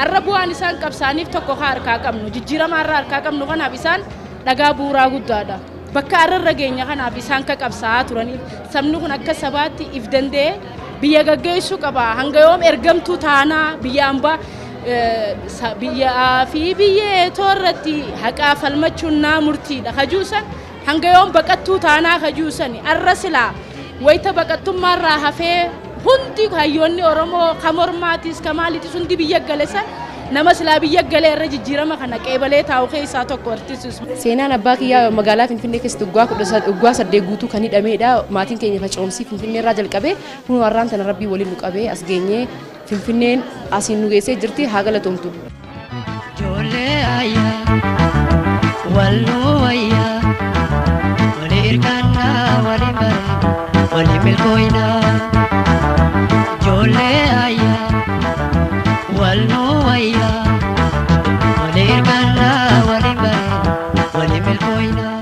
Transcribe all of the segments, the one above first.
Arra bu'aan isaan qabsaaniif tokko ka harkaa qabnu, jijjiirama har'a harkaa qabnu kanaaf isaan dhagaa bu'uuraa guddaadha. Bakka har'a irra geenya kanaaf isaan ka qabsaa'aa turaniif sabni kun akka sabaatti if danda'ee biyya gaggeessuu qaba. Hanga yoom ergamtuu taanaa biyya ambaa biyyaa fi biyyee toorratti haqaa falmachuun naa murtiidha kajuusan, hanga yoom baqattuu taanaa kajuusan. Arra silaa wayita baqattummaarraa hafee hundi hayyoonni Oromoo ka mormaatis ka maaliitis hundi biyya gale san, nama silaa biyya galee irra jijjiirama kana qeebalee taa'u keessaa tokko artistis. Seenaan abbaa kiyyaa magaalaa Finfinnee keessatti waggaa 8 guutuu kan hidhamedha. Maatiin keenya facoomsii Finfinnee irraa jalqabee kun warraan tana Rabbii waliin nu qabee as geenyee, Finfinneen asiin nu geessee jirti, haa galatoomtu. Ijoollee ayyaa walloo wayyaa, walii hirkannaa, walii bareeda, walii milkooyinaa. Ijoollee ayyaa walloo wayyaa, walii hirkannaa, walii bareeda, walii milkooyinaa.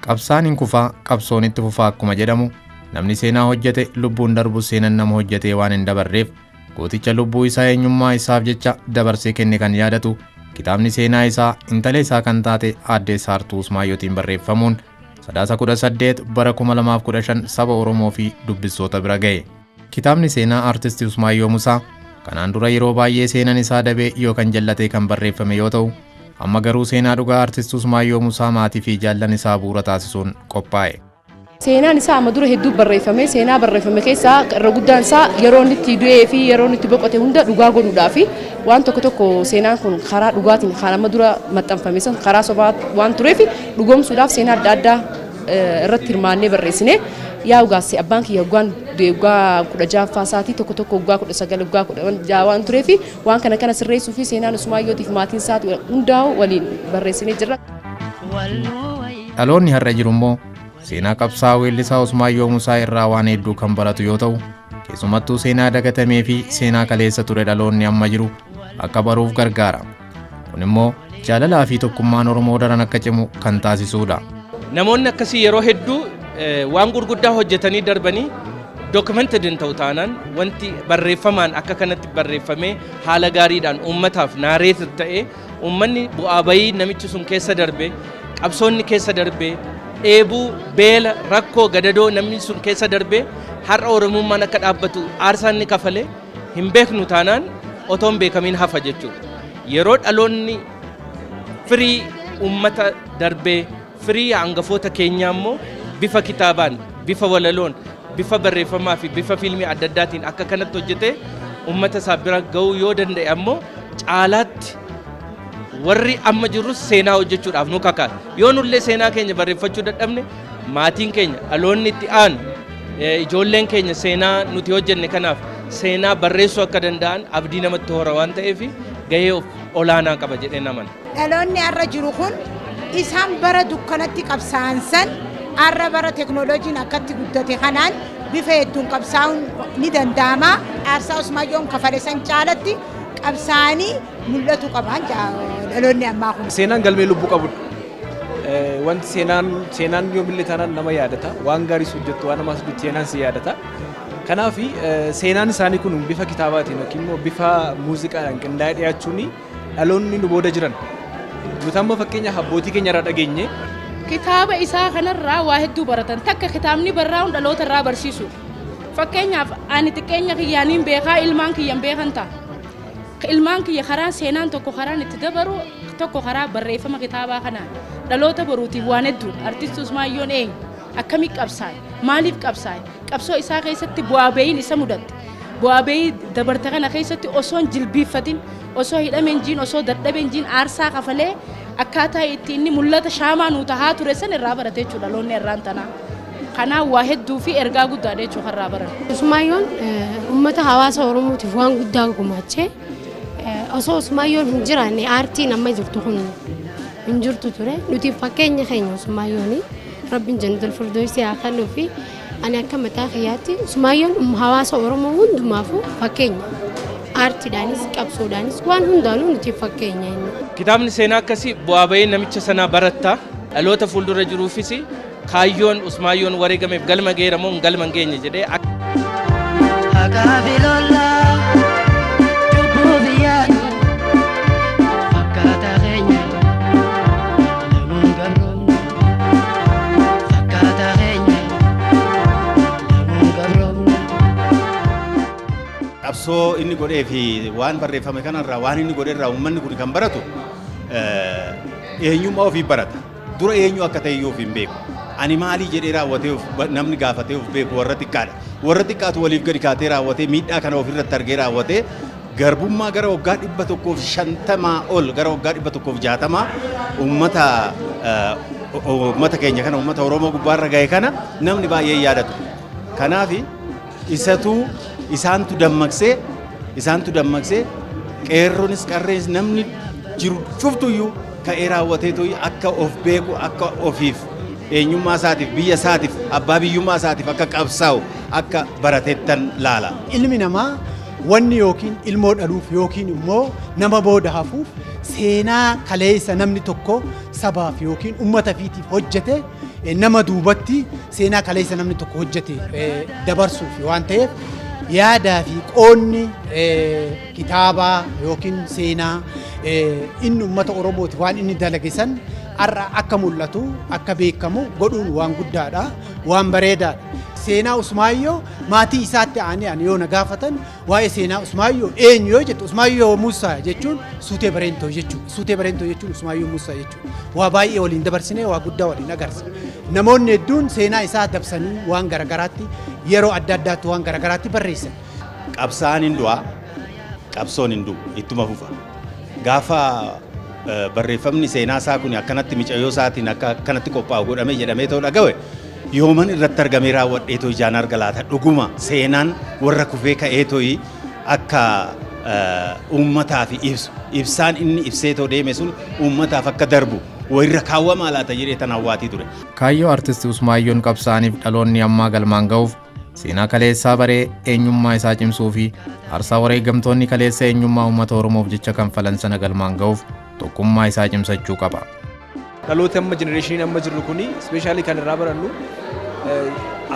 Qabsaan hin kufaa, qabsoon itti fufaa akkuma jedhamu, namni seenaa hojjete lubbuun darbu seenan nama hojjetee waan hin dabarreef, gooticha lubbuu isaa eenyummaa isaaf jecha dabarsee kenne kan yaadatu kitaabni seenaa isaa intala isaa kan taate Aadde Saartuu Usmaayyootiin barreeffamuun Sadaasa 18 bara 2015 saba Oromoo fi dubbistoota bira ga'e. Kitaabni seenaa Aartisti Usmaayyoo Musaa kanaan dura yeroo baay'ee seenan isaa dabee yookaan jallatee kan barreeffame yoo ta'u, amma garuu seenaa dhugaa Aartist Usmaayyoo Musaa maatii fi jaallan isaa bu'uura taasisuun qophaa'e. Seenaan isaa amma dura hedduu barreeffame. Seenaa barreeffame keessaa irra guddaan isaa yeroo inni itti du'ee fi yeroo inni itti boqote hunda dhugaa godhuudhaa fi waan tokko tokko seenaan kun karaa dhugaatiin kan amma dura maxxanfame san karaa sobaa waan tureef dhugoomsuudhaaf seenaa adda addaa irratti hirmaannee barreessine. Yaa ugaase, abbaan kiyya waggaan du'e waggaa 16ffaa isaatii, tokko tokko waggaa 19, waggaa 16 waan tureef, waan kana kana sirreessuu fi seenaan Usmaayyootiif maatiin isaa hundaa'u waliin barreessinee jirra. Dhaloonni har'a jiru immoo seenaa qabsaa weellisaa Usmaayyoo Musaa irraa waan hedduu kan baratu yoo ta'u, keessumattuu seenaa dagatamee fi seenaa kaleessa ture dhaloonni amma jiru akka baruuf gargaara. Kun immoo jaalalaa fi tokkummaan Oromoo daran akka cimu kan taasisudha. Namoonni akkasii yeroo hedduu waan gurguddaa hojjetanii darbanii documented hin ta'u taanaan, wanti barreeffamaan akka kanatti barreeffamee haala gaariidhaan uummataaf narrate ta'ee, uummanni bu'aa bayii namichi sun keessa darbe, qabsoonni keessa darbe, dheebuu, beela, rakkoo, gadadoo namni sun keessa darbe, har'a Oromummaan akka dhaabbatu aarsaan inni kafale hin beeknu taanaan otoo hin beekamiin hafa jechuudha. Yeroo dhaloonni firii uummata darbee, firii hangafoota keenyaa immoo bifa kitaabaan, bifa walaloon, bifa barreeffamaa fi bifa fiilmii adda addaatiin akka kanatti hojjetee uummata isaa bira ga'uu yoo danda'e ammoo, caalaatti warri amma jirrus seenaa hojjechuudhaaf nu kakaasa. Yoo nullee seenaa keenya barreeffachuu dadhabne, maatiin keenya, dhaloonni itti aanu, ijoolleen keenya seenaa nuti hojjenne kanaaf seenaa barreessuu akka danda'an abdii namatti hora waan ta'eef, gahee olaanaa qaba jedhee namana. Dhaloonni har'a jiru kun isaan bara dukkanatti qabsaa'an san har'a bara teknooloojiin akkatti guddate kanaan bifa hedduun qabsaa'uun ni danda'ama. Aarsaa Usmaayyoon kafale san caalatti qabsaa'anii mul'atu qaban dhaloonni ammaa kun. Seenaan galmee lubbuu qabudha. Wanti seenaan yoomillee taanaan nama yaadata. Waan gaariis hojjettu, waan namaas hojjettu, seenaan si yaadata. Kanaaf seenaan isaanii kun bifa kitaabaatiin yookiin immoo bifa muuziqaadhaan qindaa'ee dhiyaachuun dhaloonni nu booda jiran, nuti amma fakkeenyaaf abbootii keenya irraa dhageenye, Kitaaba isaa kanarraa waa hedduu baratan. Takka kitaabni barraa'uun dhaloota irraa barsiisu. Fakkeenyaaf ani xiqqeenya kiyyaaniin beekaa, ilmaan kiyyan beekan ta'a. Ilmaan kiyya karaan seenaan tokko karaan itti dabaru tokko karaa barreeffama kitaabaa kanaan dhaloota boruutiif waan hedduudha. Artisti Usmaayyoon eenyu? Akkamitti qabsaa'e? Maaliif qabsaa'e? Qabsoo isaa keessatti bu'aa ba'iin isa mudatte. Bu'aa ba'ii dabarte kana keessatti osoo hin jilbiiffatin, osoo hidhameen jiin, osoo dadhabeen jiin aarsaa kafalee akkaataa itti inni mul'ata shaamaa nuu tahaa ture san irraa barate jechuudha dhaloonni irraan tanaa. Kanaaf waa hedduu fi ergaa guddaadha jechuudha kan irraa baran. Usmaayyoon uummata hawaasa Oromootiif waan guddaa gumaachee. Osoo Usmaayyoon hin jiraanne aartiin amma jirtu kun hin jirtu ture. Nuti fakkeenya keenya Usmaayyooni. Rabbiin jannatul firdoosii haa kennuu fi ani akka mataa kiyyaatti Usmaayyoon hawaasa Oromoo hundumaafuu fakkeenya. Aartiidhaanis, qabsoodhaanis, waan hundaanuu nuti fakkeenya inni. Kitaabni seenaa akkasii bu'aa bahii namicha sanaa baratta. Dhaloota fuuldura jiruufis kaayyoon Usmaayyoon wareegameef galma geera moo galma hin geenye jedhee Haqaa fi lollaa. Qabsoo inni godhee fi waan barreeffame kanarraa, waan inni godhe irraa uummanni kun kan baratu eenyummaa ofii barata. Dura eenyu akka ta'e iyyuu of hin beeku. Ani maalii jedhee raawwatee of namni gaafatee of beeku warra xiqqaadha. Warra xiqqaatu waliif gadi kaatee raawwatee miidhaa kana ofirratti argee raawwatee garbummaa gara waggaa 150 ol, gara waggaa 160 uummata keenya kana, uummata Oromoo gubbaarra gahe kana namni baay'ee yaadatu. Kanaaf isatu isaantu dammaqsee qeerronis qarreenis namni jiru cuftuyyuu ka'ee raawwateetu akka of beeku, akka ofiif, eenyummaa isaatiif, biyya isaatiif, abbaa biyyummaa isaatiif akka qabsaa'u akka barateettan laala. Ilmi namaa wanni yookiin ilmoo dhaluuf yookiin immoo nama booda hafuuf seenaa kaleessa namni tokko sabaaf yookiin uummata fiitiif hojjete, nama duubatti seenaa kaleessa namni tokko hojjete dabarsuuf waan ta'eef, yaadaa fi qoonni kitaabaa yookiin seenaa inni uummata Oromooti waan inni dalage san har'a akka mul'atu, akka beekamu godhuun waan guddaadha, waan bareedaadha. Seenaa Usmaayyoo maatii isaatti aanee ani yoo na gaafatan, waa'ee seenaa Usmaayyoo eenyu yoo jettu, Usmaayyoo Muusaa jechuun Suutee Bareentoo jechuudha. Suutee Bareentoo jechuun Usmaayyoo Muusaa jechuudha. Waa baay'ee waliin dabarsinee, waa guddaa waliin agarsiisa. Namoonni hedduun seenaa isaa dabsanii waan garagaraatti, yeroo adda addaatti waan garagaraatti barreessan. Qabsaa'aan hin du'aa, qabsoon hin du'u, ittuma fufa. Gaafa barreeffamni seenaa isaa kun akkanatti micayyoo isaatiin akka akkanatti qophaa'u godhame jedhamee ta'u dhagawe, yooman irratti argamee raawwadhee too ijaan arga laata, dhuguma seenaan warra kufee ka'ee to'i akka uummataaf ibsu, ibsaan inni ibsee too deeme sun uummataaf akka darbu wayirra kaawwamaa laata jedhee tan hawwaatii ture. Kaayyoo artisti Usmaayyoon qabsaa'aniif dhaloonni ammaa galmaan ga'uuf seenaa kaleessaa baree eenyummaa isaa cimsuu fi aarsaa wareegamtoonni kaleessa eenyummaa uummata Oromoof jecha kanfalan sana galmaan ga'uuf tokkummaa isaa cimsachuu qaba. Dhaloota amma, generationiin amma jirru kuni especially kan irraa barannu,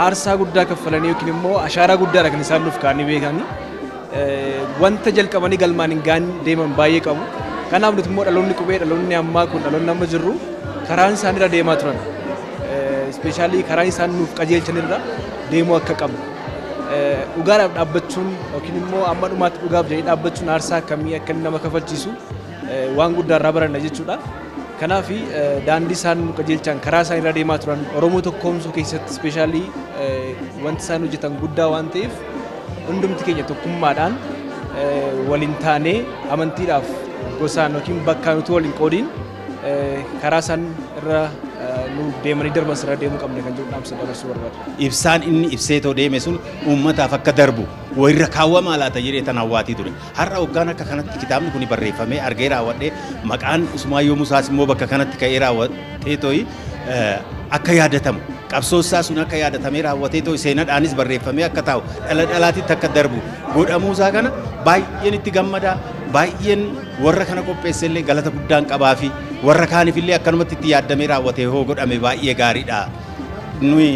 aarsaa guddaa kaffalanii yookiin immoo ashaaraa guddaadha kan isaan nuuf kaa'anii beekanii, wanta jalqabanii galmaan hin gaan deeman baay'ee qabu. Kanaaf nuti immoo dhaloonni qubee, dhaloonni ammaa kun, dhaloonni amma jirru karaan isaan irra deemaa turan, especially karaan isaan nuuf qajeelchan irra deemuu akka qabnu. Dhugaadhaaf dhaabbachuun yookiin immoo amma dhumaatti dhugaaf jedhee dhaabbachuun aarsaa akkamii akka inni nama kafalchiisu waan guddaa irraa baranna jechuudha. Kanaaf daandii isaan nu qajeelchan, karaa isaan irra deemaa turan, Oromoo tokkoomsuu keessatti especially wanti isaan hojjetan guddaa waan ta'eef, hundumti keenya tokkummaadhaan waliin taanee amantiidhaaf gosaan yookiin bakkaan utuu waliin qoodiin karaa isaan irra nu deemanii darban irra deemuu qabna kan jedhu dhaamsa dabarsuu barbaada. Ibsaan inni ibsee too deeme sun uummataaf akka darbu wayirra kaawwamaa laata jedhee tan hawwaatii ture. Har'a waggaan akka kanatti kitaabni kun barreeffamee argee raawwadhee, maqaan Usmaayyoo Musaas immoo bakka kanatti ka'ee raawwatee to'i akka yaadatamu, qabsoo isaa sun akka yaadatamee raawwatee to'i seenaadhaanis barreeffamee akka taa'u, dhala dhalaatitti akka darbu godhamuusaa kana baay'een itti gammadaa, baay'een warra kana qopheesse illee galata guddaan qabaa fi warra kaaniif illee akkanumatti itti yaaddamee raawwatee hoo godhame baay'ee gaariidha. Nuyi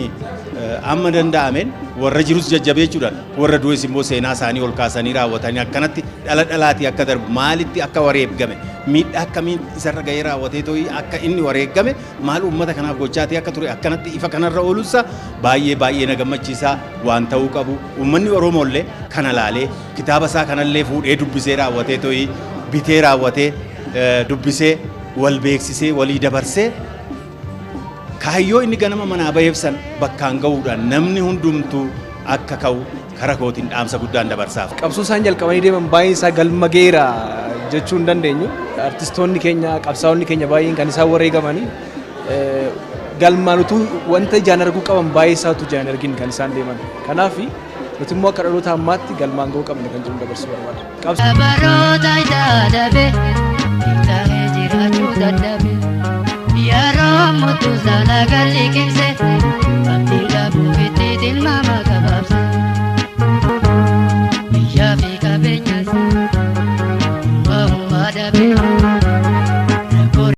amma danda'ameen warra jirus jajjabeechuudhaan, warra du'es immoo seenaa isaanii ol kaasanii raawwatanii akkanatti dhala dhalaatii akka darbu, maalitti akka wareeggame, miidhaa akkamiin isarra gahee raawwatee to'ii akka inni wareeggame, maal uummata kanaaf gochaatii akka ture akkanatti ifa kanarra oolunsa baay'ee baay'ee na gammachiisaa. Waan ta'uu qabu, uummanni Oromoo illee kana laalee kitaaba isaa kanallee fuudhee dubbisee raawwatee to'ii bitee raawwatee dubbisee, wal beeksisee, walii dabarsee, kaayyoo inni ganama manaa baheef san bakkaan ga'uudhaan namni hundumtuu akka ka'u kara kootiin dhaamsa guddaan dabarsaaf. Qabsoo isaan jalqabanii deeman baay'een isaa galma geera jechuu hin dandeenyu. Artistoonni keenya, qabsaa'onni keenya baay'een kan isaan wareegamanii galmaan utuu wanta ijaan arguu qaban baay'ee isaatu ijaan argin kan isaan deeman. Kanaaf nuti immoo akka dhaloota ammaatti galmaan ga'uu qabna kan jedhu dabarsuu barbaada. Baroota isaa dhabe, ta'ee jiraachuu dadhabe, yeroo murtuu sana galli qimse, abdiin qabu itti tilmaama gabaabse.